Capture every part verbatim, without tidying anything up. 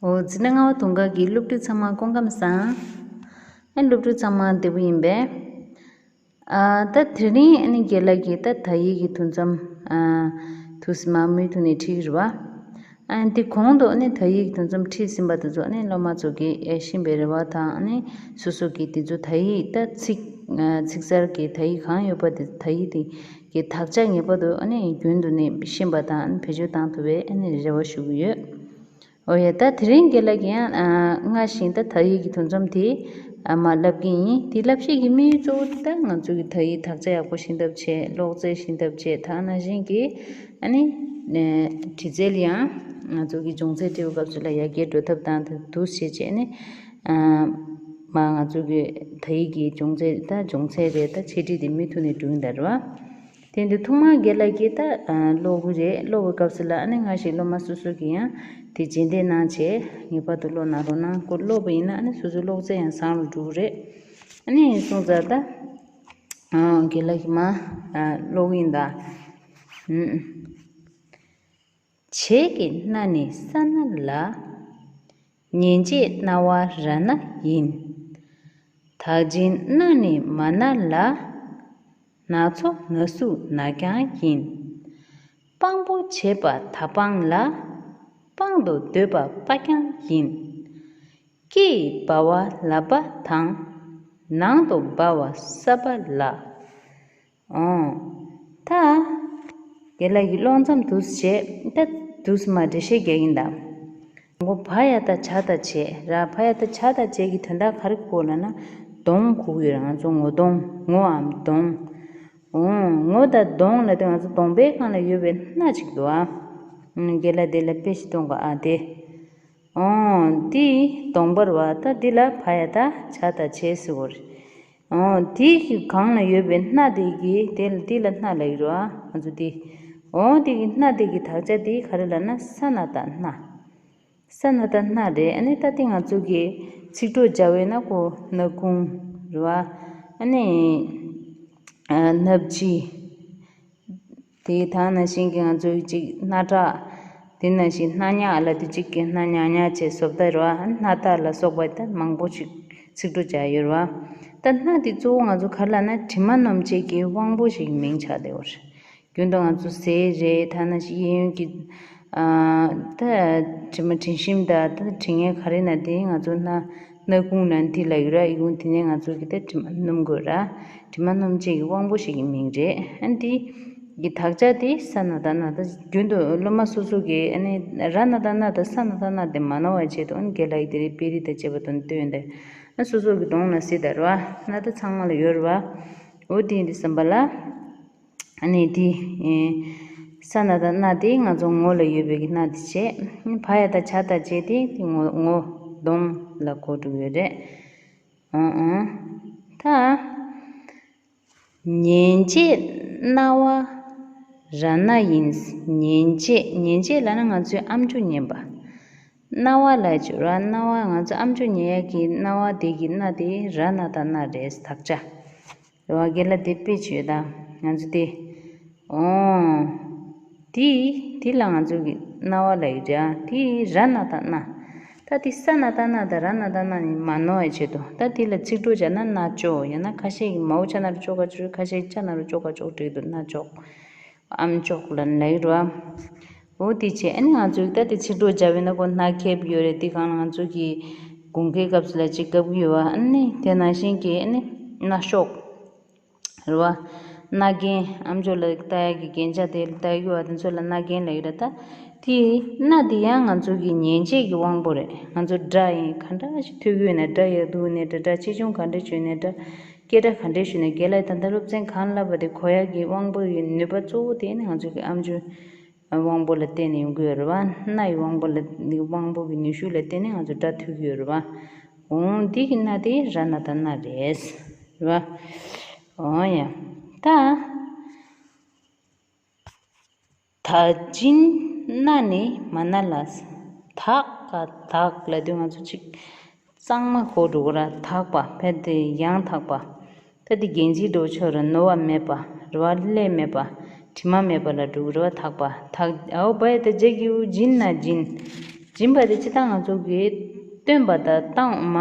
འོ་འཛིན་གྲྭ་ལྔ་པ་དུང་དཀར་གྱི་སློབ་ཕྲུག་ཚང་མ་སྐུ་ཁམས་བཟང་། ཨ་སློབ་ཕྲུག་ཚང་མ་བདེ་པོ་ཡིན་པས། ཨ་ད་དེ་རིང་ཨ་ནི་རྒན་ལགས་ཀྱིས་ད་དག་ཡིག་གི་ཐུན་མཚམས་ཨ་ཐུགས་སྨ་མུའི་ཐོག་ནས་ཁྲིད་ཀྱི་རེད་བ། ཨ་འདི་གོང་དུ་ཨ་ནི་དག་ཡིག་གི་ཐུན་མཚམས་ཁྲིད་ཟིན་པ་དེ་ཚོ་ཨ་ནི་སློབ་མ་ཚོ་གིས་ཨེ་ཤེས་པའི་རེ་བ་དང་ཨ་ནི་སོ་སོ་གིས་དེ་ཚོ་དག་ཡིག་ད་ཚིག་ཨ་ཚིག་གསར་གྱི་དག་ཡིག་གང་ཡོད་པ་དེ་དག་ཡིག་དེ་གི་དག་ཆ་ངེས་པར་དུ་ཨ་ནི་རྒྱུན་དུ་ནས་ཤེས་པ་དང་ཨ་ནི་བེད་སྤྱོད་བཏང་ཐུབ་པའི་ཨ་ནི་རེ་བ་ཞུ་གི་ཡོད། འོ་ཡ་ད་དེ་རིང་རྒན་ལགས་ཀྱིས་ཡང་ཨ་སྔར་བཞིན་ད་དག་ཡིག་གི་ཐུན་མཚམས་དེ་ཨ་མར་བསླབ་ཀྱི་ཡིན། དེ་བསླབ་བྱེད་ཀྱི་དམིགས་ཡུལ་གཙོ་བོ་དེ་ད་ང་ཚོ་གི་དག་ཡིག་དག་ཆ་ཡག་པོ་ཤེས་ཐབས་བྱེད། ཀློག་རྩལ་ཤེས་ཐབས་བྱེད། ད་ནང་བཞིན་གྱི་ཨ་ནི་ཨ་འབྲི་རྩལ་ཡང་ང་ཚོ་གི་སྦྱོང་ཚན་འབྲི་བའི་སྐབས་སུ་ལ་ཡར་རྒྱས་འགྲོ་ཐབས་དང་དེ་འདུག་སེ་བྱས་ནས་ཨ་མར་ང་ཚོ་གི་དག་ཡིག་གི་སྦྱོང་ཚན་ད་སྦྱོང་ཚན་རེད། ད་འཆད་ཁྲིད་དེ་མུ་མཐུད་ནས་འགྲོ་གི་ཡིན་ད་རེད་བ། དེ་འདི་ཐོག་མར་རྒན་ལགས་ཀྱིས་ད་ཨ་ཀློག་གི་རེད། ཀློག་པའི་སྐབས་སུ་ལ་ཨ་ནི་སྔར་བཞིན་སློབ་མ་སོ་སོ་གིས་ཡང་དེ་རྗེས་འདེད་གནང་བྱས་ངེས་པར་དུ་ཀློག་གནང་རོགས་གནང་། ཁོ་ཀློག་པ་ཡིན་ན་ཨ་ནི་སོ་སོའི་ཀློག་རྩལ་ཡང་བཟང་རུ་འགྲོ་གི་རེད། ཨ་ནི་སོང་ཙང་ད་ཨ་རྒན་ལགས་ཀྱིས་མར་ཨ་ཀློག་གི་ཡིན་ད། ཨུམ། བྱད་ཀྱི་སྣ་ནི་ས་སྣ་ལ། ཉན་བྱེད་རྣ་བ་ར་སྣ་ཡིན། དག་འབྱིན་སྣ་ནི་མ་སྣ་ལ། སྣ་ཚོགས་སྣ་ཟུག་སྣ་རྐྱང་ཡིན། སྤང་པོ་བྱེད་པ་ད་སྤང་ལ། སྤང་དུ་སྡོད་པ་སྤ་རྐྱང་ཡིན། སྐེ་ཡི་སྦ་བ་ལ་སྦ་དང་། ནང་དུ་སྦ་བ་ས་སྦ་ལ། ཨོ། ད། རྒན་ལགས་ཀྱིས་ཀློག་མཚམས་འདུག་སེ་བྱས། ད་འདུག་སེ་མར་འགྲེལ་བཤད་རྒྱག་གི་ཡིན་ད། མགོ་བ་ཡ་བཏགས་བྱ་དང་བྱེད་ར། བ་ཡ་བཏགས་བྱ་དང་བྱེད་ཀྱི་དོན་དག་ག་རེ་གོ་ལབ་ན། གདོང་གོ་གི་ཡོད་རེད། ང་ཚོ་ངོ་གདོང་། ངོའམ་གདོང་། ཨོ། ངོ་དང་གདོང་ལབ་དུས་ང་ཚོ་གདོང་པའི་སྒང་ལ་ཡོད་པའི་སྣ་གཅིག་འདུག་ཨ། ཨུམ། རྒན་ལགས་དེ་ལ་དཔེ་ཞིག་སྟོན་གོ་ཨ་དེ། ཨོ། འདི་གདོང་པ་རེད་བ། ད་འདི་ལ་བ་ཡ་བཏགས་བྱ་དང་བྱེད་ཟེར་གོ་རེད། ཨོ། དེ་གི་སྒང་ལ་ཡོད་པའི་སྣ་དེ་གི་དེ་ལ་དེ་ལ་སྣ་ལབ་ཀྱི་རེད་བ། ང་ཚོ་དེ། ཨོ། དེ་གི་སྣ་དེ་གི་དག་ཆ་དེ་ག་རེ་ལབ་ན་ས་སྣ་བཏགས་སྣ། ས་སྣ་བཏགས་སྣ་རེད། ཨ་ནི་ད་དེ་ང་ཚོ་གི་ཚིག་གྲོགས་སྦྱར་བས་ན་ཁོ་སྣ་ཁུང་རེད་བ། ཨ་ནི་ཨ་སྣབས་ཕྱི། དེ་ད་ནང་བཞིན་གྱི་ང་ཚོའི་གཅིག་སྣ་ཁྲག་དེ་ནང་བཞིན་སྣ་ཉག་ལབ་དུས་གཅིག་གི་སྣ་ཉག་ཉག་བྱས་བཟོ་ལྟ་རེད་བ། སྣ་ཐག་ལ་སོགས་པ་ད་མང་པོ་ཞིག་ཚིག་གྲོགས་སྦྱར་ཡོད་རེད་བ། ད་སྣ་དེ་གཙོ་བོ་ང་ཚོ་ག་རེ་ལབ་ན་དྲི་མ་སྣོམ་བྱེད་ཀྱི་དབང་པོ་ཞིག་གི་མིང་ཆགས་བསྡད་ཡོད་རེད། རྒྱུན་དུ་ང་ཚོ་ཟས་རེད། ད་ནང་བཞིན་གཡས་གཡོན་གྱི་ཨ་ད་དྲི་མ་དྲི་ཞིམ་ད་ད་དྲི་ངན་ག་རེ་ན་དེ་ང་ཚོ་སྣ་སྣ་ཁུང་ན་འདི་ལ་ཡོད་ར། ཡིག་ཁུང་དེ་ནས་ང་ཚོ་གི་ད་དྲི་མ་སྣོམ་དགོས་ར། དྲི་མ་སྣོམ་བྱེད་ཀྱི་དབང་པོ་ཞིག་གི་མིང་རེད། ཨ་འདི་གི་དག་ཆ་དེ་ས་ན་ད་སྣ། ད་རྒྱུན་དུ་སློབ་མ་སོ་སོ་གིས་ཨ་ནི་ར་ན་ད་སྣ་དང་ས་ན་ད་སྣ་དེ་མ་ནོར་བ་ཆེད་དུ་ཨ་ནི་རྒན་ལགས་ཀྱིས་དེ་རིང་དཔེ་རིས་དང་བཅས་པ་དང་བསྟན་ཏེ། ཨ་སོ་སོ་གི་གདོང་ན་སྲིད་ད་ར་བ། སྣ་ད་ཚང་མ་ལ་ཡོད་ར་བ། འོ་དེ་ཡིན་དུས་ཙམ་པ་ལ། ཨ་ནི་དེ། ཨེ། ས་ན་ད་སྣ་དེ་ང་ཚོ་ངོ་ལ་ཡོད་པའི་གི་སྣ་དེ་བྱས། བ་ཡ་བཏགས་བྱ་དང་བྱེད་དེ་དེ་ངོ་ངོ་གདོང་ལ་གོ་འགྲོ་གི་ཡོད་རེད། ཨང་ཨང་། ད། ཉན་བྱེད་རྣ་བ་ར་སྣ་ཡིན། ཉན་བྱེད། ཉན་བྱེད་ལབ་ན་ང་ཚོའི་ཨམ་ཅོག་ཉན་པ། རྣ་བ་ལབ་ཀྱི་ར། རྣ་བ་ང་ཚོ་ཨམ་ཅོག་ཉན་ཡག་གི་རྣ་བ་དེ་གི་སྣ་དེ་ར་ན་ད་སྣ་རེད། དག་ཆ། རེད་བ། རྒན་ལགས་དེ་དཔེ་བྱས་ད་ང་ཚོ་དེ། ཨོ། དེ་དེ་ལ་ང་ཚོ་གི་རྣ་བ་ལབ་ཀྱི་རེད་ཨ། དེ་ར་ན་ད་སྣ། ད་དེ་ས་ན་ད་སྣ་དང་ར་ན་ད་སྣ་ནི་མ་ནོར་བའི་ཆེད་དུ། ད་དེ་ལ་ཚིག་གྲོགས་སྦྱར་ན་རྣ་ཅོག་ཡང་ན་ཁ་ཤས་ཀྱིས་མའོ་ཆ་ན་རུ་ཅོ་ག་ཅོ། ཁ་ཤས་ཀྱིས་ཅ་ན་རུ་ཅོ་ག་ཅོག་བྲིས་འདུག་རྣ་ཅོག་ཨམ་ཅོག་ལབ་ན་ལབ་ཀྱི་རེད་བ། འོ་དེ་བྱས། ཨ་ནི་ང་ཚོས་ད་དེ་ཚིག་གྲོགས་སྦྱར་བས་ན་ཁོ་སྣ་ཁེབས་ཡོད་རེད། དེ་སྒང་ལ་ང་ཚོ་གི་དགུན་ཁའི་སྐབས་སུ་ལ་ཅིག་བཀབ་ཀྱི་ཡོད་བ། ཨ་ནི་དེ་ནང་བཞིན་གྱི་ཨ་ནི་སྣ་ཤོག་རེད་བ། སྣ་རྒྱན། ཨམ་ཅོག་ལ་བཏགས་ཡག་གི་རྒྱན་ཆ་དེ་བཏགས་ཀྱི་ཡོད་བ། དེ་ཚོ་ལ་སྣ་རྒྱན་ལབ་ཀྱི་རེད། ད་དེ་སྣ་དེ་ཡང་ང་ཚོ་གི་ཉན་བྱེད་ཀྱི་དབང་པོ་རེད། ང་ཚོ་སྒྲ་ཡིན་ག་འདྲ་ཞིག་ཐོས་ཀྱི་ཡོད་ན། སྒྲ་ཡག་སྡུག་ནས་འདྲ། སྒྲ་ཆེ་ཆུང་ག་འདྲ་བྱུང་ནས་འདྲ། སྐད་སྒྲ་ག་འདྲ་ཞུས་ནས། རྒན་ལགས་ད་ལྟ་སློབ་ཚན་གང་བསླབ་པ་དེ་གོ་ཡག་གི་དབང་པོ་ཡི་ནུས་པ་གཙོ་བོ་དེ་ནི་ང་ཚོ་གི་ཨམ་ཅོག་དབང་པོ་ལ་བརྟེན་ནས་ཡོང་གི་ཡོད་རེད་བ། སྣ་ཡི་དབང་པོ་ལ། དབང་པོ་གི་ནུས་ཤུགས་ལ་བརྟེན་ནས་ང་ཚོ་སྒྲ་ཐོས་ཀྱི་ཡོད་རེད་བ། འོང་འདི་གི་སྣ་དེ་ར་ན་ད་སྣ་རེད། རེད་བ། འོང་ཡ། ད། དག་འབྱིན་སྣ་ནི་མ་སྣ་ལ། དག་ག་དག་ལབ་དུས་ང་ཚོ་ཅིག་གཙང་མ་གོ་འགྲོ་གི་ར། དག་པ་ཕལ་ཏེ་ཡང་དག་པ། ད་དེ་རྒྱན་ཆའི་འགྲོ་ཆོག་ར། ནོར་བ་མེད་པ་རེད་བ། བསླད་མེད་པ། དྲི་མ་མེད་པ་ལ་འགྲོ་གི་རེད་བ། དག་པ། དག་ཨའོ་བ་ཡ་བཏགས་བྱ་གི་གུ་འབྱིན་ན་སྦྱིན། སྦྱིན་པ་དེ་སྤྱིར་བཏང་ང་ཚོ་གིས་བཏོན་པ་དང་བཏང་མ་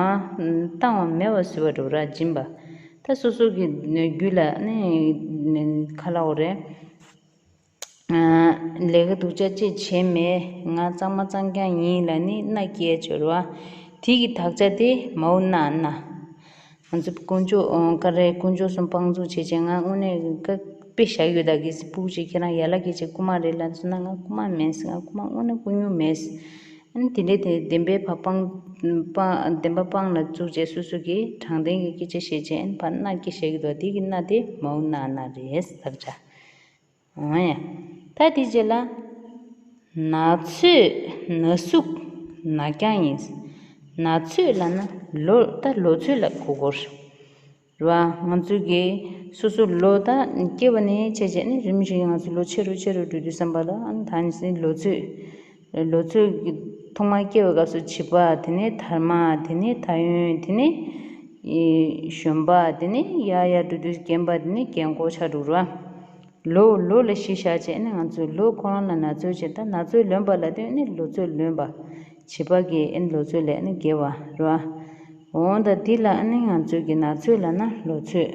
བཏང་བ་མེད་པ་བཟོས་པ་འགྲོ་ར། སྦྱིན་པ་ད་སོ་སོ་གི་རྒྱུད་ལ་ནི་ག་ལ་འོ་རེད། ལས་ཀ་སྡུག་ཅག་ཅིག་བྱས་མེད། ང་གཙང་མ་གཙང་རྐྱང་ཡིན་ལབ་ནི་མནའ་སྐྱེལ་ཡ་ཅིག་ཡོད་རེད་བ། དེ་གི་དག་ཆ་དེ་མའོ་མནའ། མནའ། ང་ཚོ་དཀོན་མཆོག་ཨོ་ཀ་རེ་དཀོན་མཆོག་གསུམ་དཔང་བཙུགས་བྱས་བྱས་ང་དངོས་གནས་ཀ་དཔེ་བཞག་ཡོད། ད་གི་སྤུ་གུ་ཅིག་ཁྱེད་རང་ཡར་ལ་སྐྱེས་བྱས་རྐུ་མ་རེད་ལབ་སོང་ན་ང་རྐུ་མ་མེད། ང་རྐུ་མ་དངོས་གནས་རྐུ་མྱོང་མེད། ཨ་ནི་དེ་འདྲའི་དེ་བདེན་པའི་བ་སྤང་སྤང་བདེན་པ་སྤང་ལ་བཙུགས་བྱས་སོ་སོ་གི་དྲང་བདེན་གྱི་སྐད་ཆ་བཤད་བྱས་ཨ་ནི་ཕར་མནའ་སྐྱེལ་བཞག་གི་འདུག་དེ་གི་མནའ་དེ་མའོ་མནའ་མནའ་རེད། དག་ཆ། འོ་ཡ། ད་དེ་རྗེས་ལ། ན་ཚོད་ན་ཟུག་ན་རྐྱང་ཡིན། ན་ཚོད་ལབ་ན་ལོ་ད་ལོ་ཚོད་ལ་གོ་གོ་རེད་བ། ང་ཚོ་གི་སོ་སོ་ལོ་ད་སྐྱེ་བ་ནས་བྱས་བྱས་ནས་རིམ་བཞིན་ང་ཚོ་ལོ་ཆེ་རུ་ཆེ་རུ་འགྲོ་དུས་ཙམ་པ་ལ་ཨ་ནི་ད་ནི་ལོ་ཚོད། ལོ་ཚོད་ཀྱི་ཐོག་མར་སྐྱེ་བའི་སྐབས་སུ་བྱིས་པ། དེ་ནས་དར་མ། དེ་ནས་ད་ཡོན། དེ་ནས་ཨེ་གཞོན་པ། དེ་ནས་ཡར་ཡར་འགྲོ་དུས་རྒན་པ། དེ་ནས་རྒན་གོག་ཆགས་འགྲོ་ར། ལོ་ལོ་ལ་གཞི་བཞག་བྱས་ནས་ང་ཚོས་ལོ་ཁོ་རང་ལ་ན་ཚོད་བྱས། ད་ན་ཚོད་ལོན་པ་ལབ་དུས་ནི་ལོ་ཚོད་ལོན་པ། བྱིས་པ་གི་ཨེ་ལོ་ཚོད་ལས་ནི་བརྒལ་བ་ར། འོ་ད་འདི་ལ་ཨ་ནི་ང་ཚོས་ཀྱི་ན་ཚོད་ལབ་ན་ལོ་ཚོད།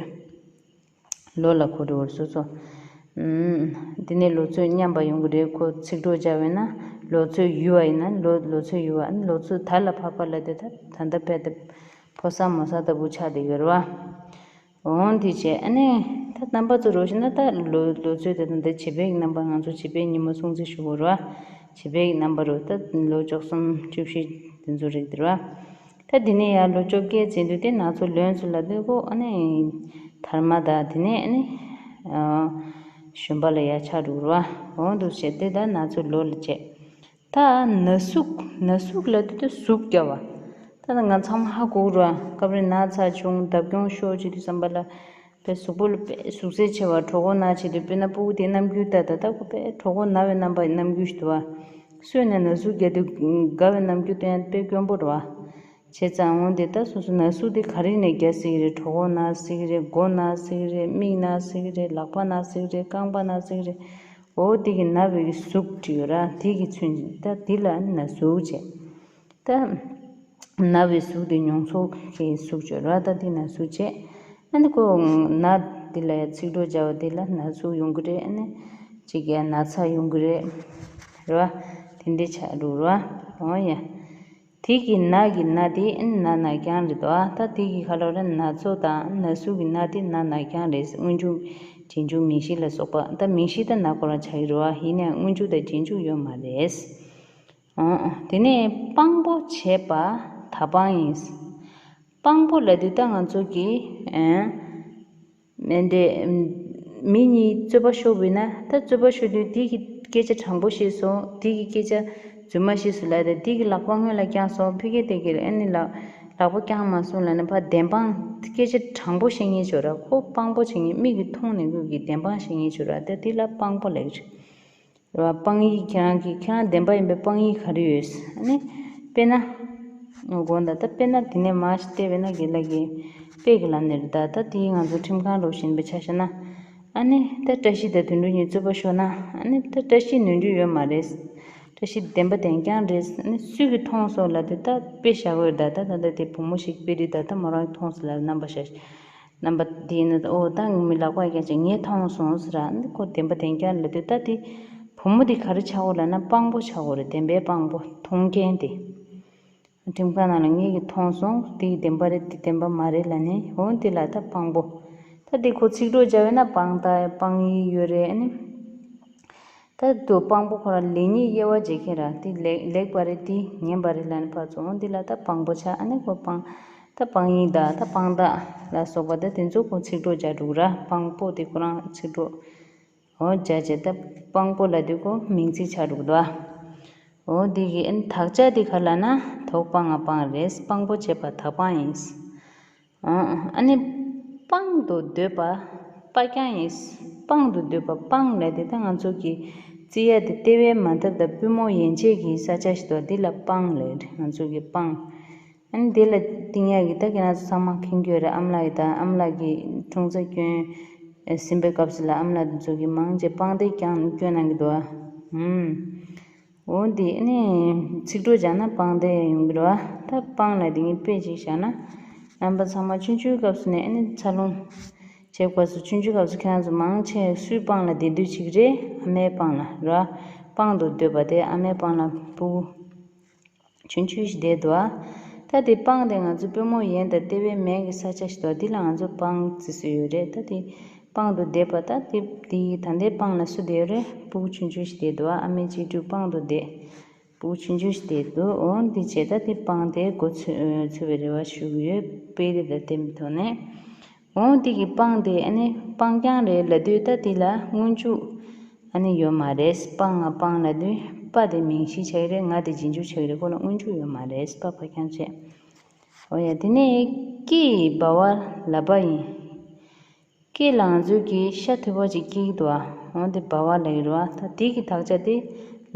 ལོ་ལ་གོ་འགྲོ་བར་སོ་སོ། ཨུམ། དེ་ནས་ལོ་ཚོད་མཉམ་པ་ཡོང་གི་རེད། ཁོ་ཚིག་གྲོགས་སྦྱར་བས་ན་ལོ་ཚོད་ཡུལ་བ་ཡིན་ན་ལོ་ལོ་ཚོད་ཡུལ་བ། ཨ་ནི་ལོ་ཚོད་དར་ལ་བབས་པ་ལབ་དེ་ད་ད་ལྟ་བས་ད་ཕོ་གསར་མོ་གསར་ལྟ་བུ་ཆགས་བསྡད་ཡོད་རེད་བ། འོང་དེ་བྱས་ཨ་ནི་ད་རྣམ་པ་ཚོ་རོགས་ཤིག་ན་ད་ལོ་ལོ་ཚོད་དེ་ད་ལྟ་བྱིས་པའི་རྣམ་པ་ང་ཚོ་བྱིས་པའི་ཉིན་མོ་སྲུང་བརྩི་ཞུ་དགོས་རེད་བ། བྱིས་པའི་རྣམ་པ་རུ་ད་ལོ་བཅུ་གསུམ་བཅུ་བཞི་དེ་ཚོ་རེད་དེ་རེད་བ། ད་འདི་ནས་ཡར་ལོ་བཅོ་བརྒྱད་ཟིན་དུས་དེ་ན་ཚོད་ལོན་ཚོད་ལ་ལྟོས་གོ་ཨ་ནི། དར་མ་དང་དེ་ནས་ཨ་ནི། གཞོན་པ་ལ་ཡར་ཆགས་འགྲོ་ར། འོང་འདུག་བྱས་དེ་ད་ན་ཚོད་ལོ་ལ་བྱས། ད་ན་ཟུག་ན་ཟུག་ལབ་དུས་དེ་ཟུག་རྒྱག་པ། ད་ང་ཚང་མ་ཧ་གོ་ར། སྐབས་རེ་ན་ཚ་བྱུང་བརྡབ་སྐྱོན་ཤོར་བྱེད་དུས་ཙམ་པ་ལ། དཔེ་གཟུགས་པོ་ལ་དཔེ་ཟུག་གཟེར་ཆེ་བ་གྲོད་ཁོག་ན་བྱེད་དུས་དཔེར་ན་སྤུ་གུ་དེ་རྣམ་འགྱུར་ད་ད་ད་ཁོ་དཔེ་གྲོད་ཁོག་ན་བའི་རྣམ་པ་རྣམ་འགྱུར་ཞིག་འདུག་བ། སོས་ནས་ན་ཟུག་རྒྱག་དུས་དགའ་བའི་རྣམ་འགྱུར་སྟོན་ཡ་དཔེ་དཀོན་པོ་རེད་བ། བྱས་ཙང་འོང་དེ་ད་སོ་སོ་ན་ཟུག་དེ་ག་རེ་ནས་རྒྱག་སྲིད་ཀྱི་རེད། གྲོད་ཁོག་ན་སྲིད་ཀྱི་རེད། མགོ་ན་སྲིད་ཀྱི་རེད། མིག་ན་སྲིད་ཀྱི་རེད། ལག་པ་ན་སྲིད་ཀྱི་རེད། རྐང་པ་ན་སྲིད་ཀྱི་རེད། འོ་དེ་གི་ན་བའི་གི་ཟུག་བྲིས་ཡོད་ར། དེ་གི་ཚུན་ད་དེ་ལ་ན་ཟུག་བྱས། ད་ན་བའི་ཟུག་དེ་མྱོང་ཚོར་གྱི་ཟུག་བརྗོད་ར། ད་དེ་ན་ཟུག་བྱས། ཨ་ནི་ཁོ་ན་དེ་ལ་ཡ་ཚིག་གྲོགས་སྦྱར་བ་དེ་ལ་ན་ཟུག་ཡོང་གི་རེད། ཨ་ནི་གཅིག་ཡ་ན་ཚ་ཡོང་གི་རེད། རེད་བ། དེ་འདྲའི་ཆགས་འགྲོ་ར། འོ་ཡ། དེ་གི་ན་གི་ན་དེ་ཨ་ནི་ན་ན་རྐྱང་རེད་དོ། ཨ་ད་དེ་གི་ཁ་ལོ་ར་ན་ཚོ་དང་ན་ཟུག་གི་ན་དེ་ན་ན་རྐྱང་རེད། སྔོན་འཇུག་རྗེས་འཇུག་མིང་གཞི་ལ་སོགས་པ། ད་མིང་གཞི་ད་ན་ཁོ་རང་ཆགས་ཀྱི་རེད་བ། ཡིན་ནའང་སྔོན་འཇུག་དང་རྗེས་འཇུག་ཡོད་མ་རེད། འོ། དེ་ནས་དཔང་པོ་བྱས་པ་ད་དཔང་ཡིན། དཔང་པོ་ལབ་དུས་ད་ང་ཚོ་གི་ཨ་མེ་འདྲེ་མི་གཉིས་རྩོད་པ་ཤོར་བས་ན། ད་རྩོད་པ་ཤོར་དུས་དེ་གི་སྐད་ཆ་དྲང་པོ་བཤད་སོང་། དེ་གི་སྐད་ཆ་རྫུན་མ་བཤད་སོང་ལབ་དེ་དེ་གི་ལག་པ་སྔོན་ལ་བརྐྱངས་སོང་། ཕ་གི་དེ་གི་ཨ་ནི་ལག་ལག་པ་བརྐྱངས་མ་སོང་ལབ་ན་ཕར་བདེན་དཔང་སྐད་ཆ་དྲང་པོ་བཤད་མཁན་ཅིག་ཡོད་ར། ཁོ་དཔང་པོ་བྱེད་མཁན། མིག་གིས་མཐོང་ནས་ཁོ་གི་བདེན་དཔང་བཤད་མཁན་ཅིག་ཡོད་ར། ད་དེ་ལ་དཔང་པོ་ལབ་ཀྱི་རེད། རེད་བ། དཔང་ཡིག་ཁྱེད་རང་གི་ཁྱེད་རང་བདེན་པ་ཡིན་པའི་དཔང་ཡིག་ག་རེ་ཡོད། ཨ་ནི། དཔེར་ན། ངོ་དགོངས་ད་ལྟ་དཔེར་ན་དེ་ནས་མར་ཞིག་བལྟས་པས་ན་རྒན་ལགས་ཀྱིས་དཔེ་གི་ལམ་ནས་རེད། ད་ལྟ་དེའི་ང་ཚོ་ཁྲིམས་ཁང་འགྲོ་བཞིན་པའི་ཆ་བཞག་ན། ཨ་ནི་ད་བཀྲ་ཤིས་དང་དོན་གྲུབ་གཉིས་རྩོད་པ་ཤོར་ན། ཨ་ནི་ད་བཀྲ་ཤིས་ནོར་འཁྲུལ་ཡོད་མ་རེད། བཀྲ་ཤིས་བདེན་པ་བདེན་རྐྱང་རེད། ཨ་ནི་སུས་ཀྱིས་མཐོང་སོང་ལབ་དུས་ད་དཔེ་བཞག་དགོས་རེད། ད་ད་ད་ལྟ་དེ་བུ་མོ་ཞིག་དཔེ་རེད། ད་ལྟ་མོ་རང་གིས་མཐོང་སོང་ལབ་རྣམ་པ་བཞག་རྣམ་པ་འདི་ནི་ཨོ་ད་ངའི་མི་ལག་པ་རྒྱག་ཅིག་ངས་མཐོང་སོང་ཟེར་ར། འདི་ཁོ་བདེན་པ་བདེན་རྐྱང་ལབ་དུས་ད་དེ་བུ་མོ་འདི་ག་རེ་ཆགས་དགོས་ལབ་ན་དཔང་པོ་ཆགས་དགོས་རེད། བདེན་པའི་དཔང་པོ་མཐོང་མཁན་དེ། ཁྲིམས་ཁང་ནང་ལ་ངེད་ཀྱིས་མཐོང་སོང་། འདི་བདེན་པ་རེད། འདི་བདེན་པ་མ་རེད་ལབ་ནས། འོ་འདི་ལ་ད་དཔང་པོ། ད་འདི་ཁོ་ཚིག་གྲོགས་སྦྱར་བས་ན་དཔང་རྟགས་དཔང་ཡིག་ཡོད་རེད། ཨ་ནི། ད་དུ་དཔང་པོ་ཁོ་རང་ལེགས་ཉེས་དབྱེ་བ་འབྱེད་མཁན་ར། དེ་ལེགས་ལེགས་པ་རེད། དེ་ངན་པ་རེད་ལབ་ནས་ཕར་ཚུར་འོང་། འདི་ལ་ད་དཔང་པོ་ཆགས། ཨ་ནི་ཁོ་དཔང་ད་དཔང་ཡིག་དང་ད་དཔང་རྟགས་ལ་སོགས་པ་ད་དེ་ཚོ་ཁོ་ཚིག་གྲོགས་སྦྱར་འགྲོ་གི་ར། དཔང་པོ་དེ་ཁོ་རང་ཚིག་གྲོགས། འོ་སྦྱར་བྱས་ད་དཔང་པོ་ལབ་དུས་ཁོ་མིང་ཚིག་ཆགས་འགྲོ་གི་འདུག་ཨ། འོ་འདི་གི་ཨ་ནི་དག་ཆ་དེ་ག་ལབ་ན་དོགས་པ་ང་དཔང་རེད། དཔང་པོ་བྱས་པ་ད་དཔང་ཡིན། ཨ་ནི། དཔང་དུ་འདོད་པ་དཔའ་རྐྱང་ཡིན། དཔང་དུ་འདོད་པ་དཔང་ལབ་དེ་ད་ང་ཚོ་གི་རྩི་ཡ་དེ་ལྟེ་བའི་མ་འདབ་དང་པུས་མོ་ཡན་ཆད་ཀྱི་ས་ཆ་ཞིག་འདུག་འདི་ལ་དཔང་ལབ་རེད། ང་ཚོ་གི་དཔང་། ཨ་ནི་འདི་ལ་བཏིང་ཡ་གི་ད་ཁྱེད་རང་ཚོ་ཚང་མ་མཁྱེན་གྱི་ཡོད་རེད། ཨ་མ་ལགས་ཀྱི་ད་ཨ་མ་ལགས་ཀྱི་འཁྲུངས་རྩ་སྐྱོན་ཟིན་པའི་སྐབས་སུ་ལ་ཨ་མ་ལགས་དེ་ཚོ་གི་མང་ཆེ་དཔང་དེ་རྐྱང་སྐྱོན་གནང་གི་འདུག་ཨ། ཧུམ། འོ་འདི་ཨ་ནི་ཚིག་གྲོགས་སྦྱར་ན་པང་གདན་ཡོང་གི་རེད་བ། ད་པང་ལ་འདི་ངས་དཔེ་ཅིག་བཞག་ན། རྣམ་པ་ཚང་མ་ཆུང་ཆུང་སྐབས་སུ་ནས་ཨ་ནི་འཚར་ལོངས་བྱེད་སྐབས་སུ་ཆུང་ཆུང་སྐབས་སུ་ཁྱེད་རང་ཚོ་མང་ཆེ་སུའི་པང་ལ་བསྡད་སྡོད་ཅིག་རེད། ཨ་མའི་པང་ལ་རེད་བ། པང་དུ་སྡོད་པ་དེ་ཨ་མའི་པང་ལ་སྤུ་གུ་ཆུང་ཆུང་ཞིག་བསྡད་འདུག་ཨ། ད་དེ་པང་དེ་ང་ཚོ་པུས་མོ་ཡན་དང་ལྟེ་བའི་སྨད་ཀྱི་ས་ཆ་ཞིག་འདུག་འདི་ལ་ང་ཚོ་པང་བརྩི་སྲོལ་ཡོད་རེད། ད་དེ་པང་དུ་བསྡད་པ། ད་དེ་དེ་ད་ལྟའི་པང་ལ་སུ་བསྡད་ཡོད་རེད། སྤུ་གུ་ཆུང་ཆུང་ཞིག་བསྡད་འདུག་ཨ། ཨ་མའི་གཅེས་ཕྲུག་པང་དུ་བསྡད། སྤུ་གུ་ཆུང་ཆུང་ཞིག་བསྡད་འདུག་འོ་འདི་བྱས་ད་དེ་པང་དེ་འགོ་ཚུགས་ཚུགས་པའི་རེ་བ་ཞུ་གི་ཡོད། དཔེ་རིས་དང་ལྡན་པའི་ཐོག་ནས། འོ་འདི་གི་པང་དེ་ཨ་ནི་པང་རྐྱང་རེད་ལབ་དུས་ད་དེ་ལ་སྔོན་འཇུག་ཨ་ནི་ཡོད་མ་རེད། པ་ང་པང་ལབ་དུས་པ་དེ་མིང་གཞི་ཆགས་ཀྱི་རེད། ང་དེ་རྗེས་འཇུག་ཆགས་ཀྱི་རེད། ཁོ་ལ་སྔོན་འཇུག་ཡོད་མ་རེད། པ་ཕར་རྐྱང་བྱས། འོ་ཡ། དེ་ནས་སྐེ་ཡི་སྦ་བ་ལ་བ་ཡིན། སྐེ་ལ་ང་ཚོས་ཀྱི་ཤ་ཐུ་བ་ཅིག་སྐྱེ་གི་འདུག་ཨ། འོ་དེ་སྦ་བ་ལབ་ཀྱི་རེད་བ། ད་དེ་གི་དག་ཆ་དེ་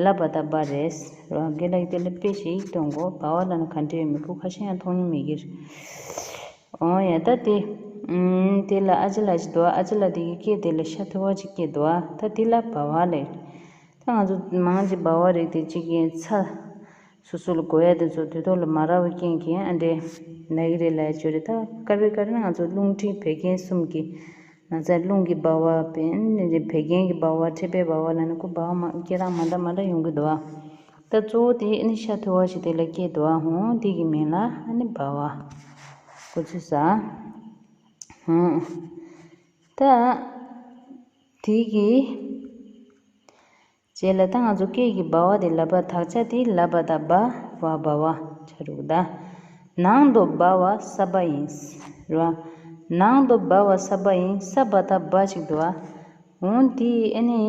ལ་བ་དང་བ་རེད་རེད་བ། རྒན་ལགས་ཀྱིས་དེ་ལ་དཔེ་ཞིག་སྟོན་གོ། སྦ་བ་ལབ་ན་ག་འདྲ་ཡོད་མེད་ཁོ་ཁ་ཤས་ཡང་མཐོང་མྱོང་མེད་ཀྱི་རེད། འོ་ཡ། ད་དེ་ཨུམ། དེ་ལ་ཨ་ཅེ་ལགས་ཅིག་འདུག་ཨ་ཅེ་ལགས་དེ་གི་སྐེ་དེ་ལ་ཤ་ཐུ་བ་ཅིག་སྐྱེས་འདུག་ཨ། ད་དེ་ལ་སྦ་བ་ལབ། ད་ང་ཚོ་མང་ཆེ་སྦ་བ་རིགས་དེ་གཅིག་གིས་ཚྭ་སོ་སོ་ལ་དགོས་ཡ་དེ་ཚོ་དུས་ཐོག་ལ་མ་རག་པའི་རྐྱེན་གྱིས་ཨ་འདྲས་ན་གི་རེད་ལབ་ཡ་ཅིག་ཡོད་རེད། ད་དཀར་པོའི་དཀར་ན་ང་ཚོ་རླུང་མཁྲིས་བད་ཀན་གསུམ་གྱི་ན་ཚ། རླུང་གི་སྦ་བ་བད་ཀན། བད་ཀན་གྱི་སྦ་བ། མཁྲིས་པའི་སྦ་བ་ལབ་ན་ཁོ་སྦ་བ་མ་སྐད་གྲགས་མ་འདྲ་མ་འདྲ་ཡོང་གི་འདུག་ཨ། ད་གཙོ་བོ་དེ་ཨ་ནི་ཤ་ཐུ་བ་ཞིག་དེ་ལ་སྐྱེས་འདུག་ཨ། ཧོ་འདི་གི་མིང་ལ་ཨ་ནི་སྦ་བ་འགོ་ཚུགས་ས། ཧོ་ད་དེ་གི་རྗེས་ལ་ད་ང་ཚོ་སྐད་ཀྱི་སྦ་བ་དེ་ལ་བ། དག་ཆ་དེ་ལ་བ་དང་བ། བ་སྦ་བ་ཆ་རུག་ད། ནང་དུ་སྦ་བ་ས་བ་ཡིན། རེད་བ། ནང་དུ་སྦ་བ་ས་བ་ཡིན། ས་བ་ད་བ་ཅིག་འདུག་བ། འོ་དེ་ཨ་ནི་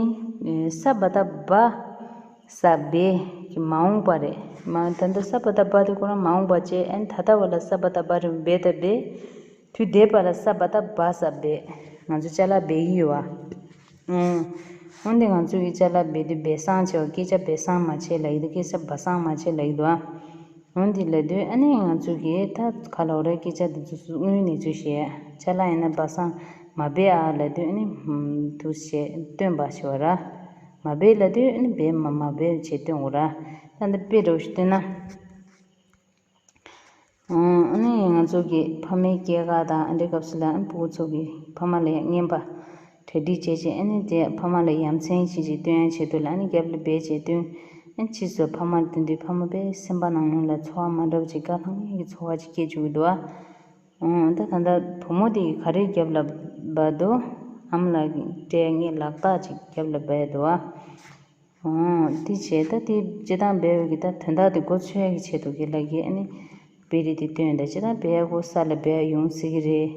ས་བ་ད་བ་ས་བེ་གི་མ་འོངས་པ་རེད། མ་ད་ལྟ་ས་བ་ད་བ་དེ་ཁོ་རང་མ་འོངས་པ་བྱས། ཨ་ནི་ད་ལྟ་བ་ལ་ས་བ་ད་བ་རེད། བེ་ད་བེ། དུས་འདས་པ་ལ་ས་བ་ད་བ་ས་བེ། ང་ཚོ་ཅ་ལག་སྦས་ཀྱི་ཡོད་བ། ཨང་། འོན་ཏེ་ང་ཚོ་གི་ཅ་ལག་སྦས་དུས་སྦས་གསང་བྱས་བ། སྐད་ཆ་སྦས་གསང་མ་བྱེད་ལབ་ཡི་འདུག་སྐད་ཆ་སྦ་གསང་མ་བྱེད་ལབ་ཡི་འདུག་ཨ། འོན་ཏེ་ལབ་དུས་ཨ་ནི་ང་ཚོ་གི་ད་ག་ལོག་རེ་སྐད་ཆ་འདི་ཚོ་དངུལ་ནས་ཚུལ་བཤད། ཅ་ལག་ཡིན་ན་སྦ་གསང་མ་སྦས་ཨ་ལབ་དུས་ཨ་ནི་དུ་བཤད་སྟོན་པ་ཞེས་བ་ར། མ་སྦས་ལབ་དུས་ཨ་ནི་སྦས་མ་མ་སྦས་བྱེད་སྟོན་དགོས་ར། ད་འདི་དཔེ་འདྲ་བོ་ཞིག་སྟོན་ན། ཨ་ནི་ང་ཚོ་གི་ཕ་མའི་སྐྱེས་སྐར་དང་ཨ་འདྲའི་སྐབས་སུ་ལ་ཨ་ནི་ཕྲུ་གུ་ཚོ་གི་ཕ་མ་ལ་ཡང་རྔན་པ་གྲ་སྒྲིག་བྱས་བྱས། ཨ་ནི་དེ་ཕ་མ་ལ་ཡ་མཚན་ཞིག་ཅིག་སྟོན་ཡ་ཆེད་དུ་ལ་ཨ་ནི་རྒྱབ་ལ་སྦས་བྱས་སྟོན། ཨ་ནི་ཕྱིས་སུ་ཕ་མ་ལ་སྟོན་དུས་ཕ་མ་དཔེ་སེམས་པ་ནང་ལོགས་ལ་ཚོར་བ་མ་འདྲ་བ་ཅིག་དགའ་ལྷང་ངེ་གི་ཚོར་བ་ཅིག་སྐྱེ་བཅུག་གི་འདུག་བ། ཨོ་ད་ད་ལྟ་བུ་མོ་དེ་ག་རེ་རྒྱབ་ལ་སྦས་འདུག་ཨ་མ་ལགས་ཀྱི་སྤྲད་ངའི་ལག་རྟགས་ཅིག་རྒྱབ་ལ་སྦས་འདུག་བ། འོ། དེ་བྱས་ད་དེ་སྤྱིར་བཏང་སྦས་པའི་གི་ད་དོན་དག་དེ་མགོ་ཚོས་ཡ་གི་ཆེད་དུ་གི་ལ་གི་ཨ་ནི་དཔེ་རིས་དེ་སྟོན། ད་སྤྱིར་བཏང་སྦས་ཡ་གོ་ས་ལ་སྦས་ཡ་ཡོང་སྲིད་གི་རེད།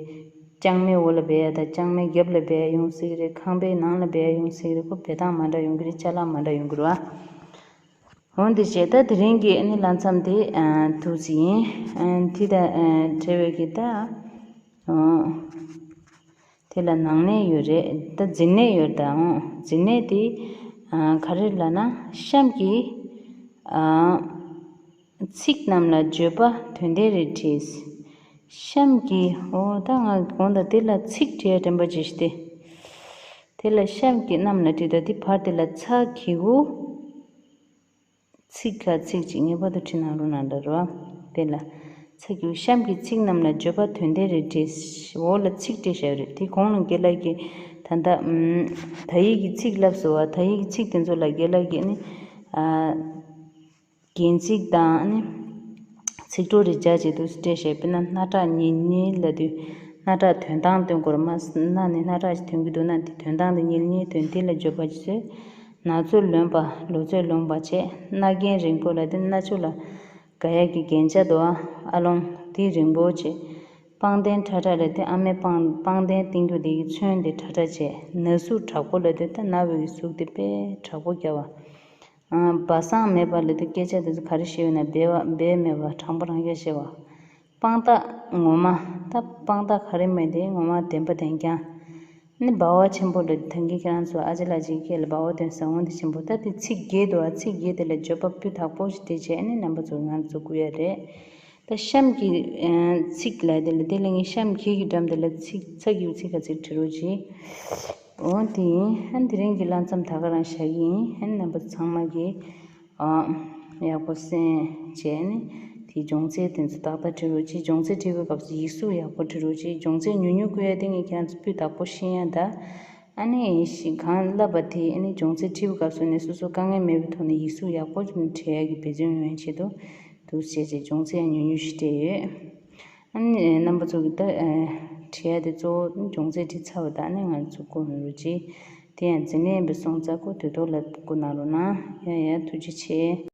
ལྕང་མའི་འོག་ལ་སྦས་ཡ་དང་ལྕང་མའི་རྒྱབ་ལ་སྦས་ཡ་ཡོང་སྲིད་གི་རེད། ཁང་པའི་ནང་ལ་སྦས་ཡ་ཡོང་སྲིད་གི་རེད། ཁོ་སྦས་སྟངས་མ་འདྲ་ཡོང་གི་རེད། ཅ་ལག་མ་འདྲ་ཡོང་གི་རེད་བ། འོ་འདི་བྱས་ད་དེ་རིང་གི་ཨ་ནི་ལྷ་མཚམས་དེ་ཐུགས་ཟིན་ཡིན། དེ་དང་འབྲེལ་བའི་གི་ད། དེ་ལ་ནང་གནས་ཡོད་རེད། ད་འཛིན་གནས་ཡོད་ད། འོང་འཛིན་གནས་དེ་ག་རེ་ལབ་ན་གཤམ་གྱི་ཚིག་རྣམས་ལ་བརྗོད་པ་དོན་ལྡན་རེ་བྲིས། གཤམ་གྱི་འོ་ད་ང་དགོངས་དག་དེ་ལ་ཚིག་བྲིས་ཡ་དྲན་པ་བརྗོད་ཤིག་སྟེ། དེ་ལ་གཤམ་གྱི་རྣམས་ལ་བྲིས་ད། དེ་བར་དེ་ལ་ཚ་གི་གུ། ཚིག་ཁ་ཚིག་ཅིག་ངེས་པར་དུ་ཁྲིད་གནང་རོགས་གནང་ད་རོ། དེ་ལ་ཚ་གི་གུ་གཤམ་གྱི་ཚིག་རྣམས་ལ་བརྗོད་པ་དོན་ལྡན་རེ་བྲིས། འོག་ལ་ཚིག་བྲིས་བཞག་ཡོད་རེད། དེ་གོང་ལ་རྒན་ལགས་ཀྱིས་ད་ལྟ་ཨམ། དག་ཡིག་གི་ཚིག་ལབ་སོང་བ། དག་ཡིག་གི་ཚིག་དེ་ཚོ་ལ་རྒན་ལགས་ཀྱིས་ནི་ཨ། རྒྱན་ཚིག་དང་ནི་ཚིག་གྲོགས་རེ་སྦྱར་བྱས་འདུག་སེ་བྲིས་བཞག་དཔེར་ན་སྣ་ཁྲག་ཉིལ་ཉིལ་ལབ་དུས་སྣ་ཁྲག་དོན་སྟངས་སྟོན་དགོས་རེད། མ་སྣ་ནས་སྣ་ཁྲག་ཞིག་ཐོན་གྱི་འདུག་ན་དེ་དོན་སྟངས་དེ་ཉིལ་ཉིལ་དོན་དེ་ལ་བརྗོད་པ་བྱས། ན་ཚོད་ལོན་པ། ལོ་ཚོད་ལོན་པ་བྱས། རྣ་རྒྱན་རིང་པོ་ལབ་དུས་རྣ་ཆུ་ལ་དགའ་ཡག་གི་རྒྱན་ཆ་འདུག་ཨ། ཨ་ལོང་དེ་རིང་པོ་བྱས། པང་གདན་ཁྲ་ཁྲ་ལབ་དུས་ཨ་མའི་པང་པང་གདན་བཏིང་རྒྱུ་དེ་གི་ཚོན་དེ་ཁྲ་ཁྲ་བྱས། ན་ཟུག་དྲག་པོ་ལབ་དུས་ད་ན་བའི་གི་ཟུག་དེ་དཔེ་དྲག་པོ་རྒྱབ་པ། ཨ། སྦ་གསང་མེད་པ་ལབ་དུས་སྐད་ཆ་དེ་ཚོ་ག་རེ་བཤད་ཡོད་ན་སྦས་པ་སྦས་མེད་པ་དྲང་པོ་རང་རྐྱ་བཤད་པ། དཔང་རྟགས་ངོ་མ། ད་དཔང་རྟགས་ག་རེ་མེད་དེ་ངོ་མ་བདེན་པ་བདེན་རྐྱང་། ནི་སྦ་བ་ཆེན་པོ་ལབ་དུས་ད་གིན་ཁྱེད་རང་ཚོ་ཨ་ཅེ་ལགས་ཀྱིས་སྐད་ལ་སྦ་བ་སྟོན་ས་འོང་དེ་ཆེན་པོ། ད་དེ་ཚིག་བརྒྱད་འདུག་ཨ། ཚིག་བརྒྱད་དེ་ལ་བརྗོད་པ་སྤུས་དག་པོ་ཞིག་དེ་བྱས་ནི་རྣམ་པ་ཚོར་ང་ཚོ་བསྐུར་ཡ་རེད། ད་གཤམ་གྱི་ཚིག་ལ་དེ་ལ་དེ་ལ་ངས་གཤམ་གྱི་གི་འགྲམ་དེ་ལ་ཚིག་ཚ་གི་ཚིག་ཁ་ཚིག་བྲི་རོགས་གྱིས། འོ་དེ་ཡིན། ཨ་དེ་རིང་གི་ལྷ་མཚམས་ད་ག་རང་བཞག་གི་ཡིན། ཨ་རྣམ་པ་ཚང་མ་གིས་ ཨ། ཡག་པོ་གསན་བྱས་ནས་དེའི་སྦྱོང་ཚན་དེ་ཚོ་ཏག་ཏག་བྲིས་རོགས་གྱིས། སྦྱོང་ཚན་བྲིས་པའི་སྐབས་སུ་ཡིག་གཟུགས་ཡག་པོ་བྲིས་རོགས་གྱིས། སྦྱོང་ཚན་ཉུང་ཉུང་བཀོད་ཡ་དེ་ངས་ཁྱེད་རང་ཚོ་སྤུས་དག་པོ་ཤེས་ཡ་ད། ཨ་ནི་ཤི་གང་བསླབ་པ་དེ་ཨ་ནི་སྦྱོང་ཚན་བྲིས་པའི་སྐབས་སུ་ནས་སོ་སོ་དཀའ་ངལ་མེད་པའི་ཐོག་ནས་ཡིག་གཟུགས་ཡག་པོ་བྲིས་ཡ་གི་འབད་བརྩོན་ཡོང་ཡ་ཆེད་དུ་འདུག་བྱས་བྱས་སྦྱོང་ཚན་ཉུང་ཉུང་ཞིག་སྤྲད་ཡོད། ཨ་ནི་རྣམ་པ་ཚོ་གི་ད་ཨ་བྲིས་ཡ་དེ་གཙོ་བོ་སྦྱོང་ཚན་བྲིས་ཚར་བ་ད་ཨ་ནི་ང་ཚོ་སྒུག་མི་རོགས་གྱིས། དེ་ཡང་འཛིན་གྲྭ་ཡིན་པའི་སོང་ཙང་ཁོ་དུས་ཐོག་ལ་སྒུག་གནང་རོགས་གནང་། ཡ་ཡ་ཐུགས་རྗེ་ཆེ།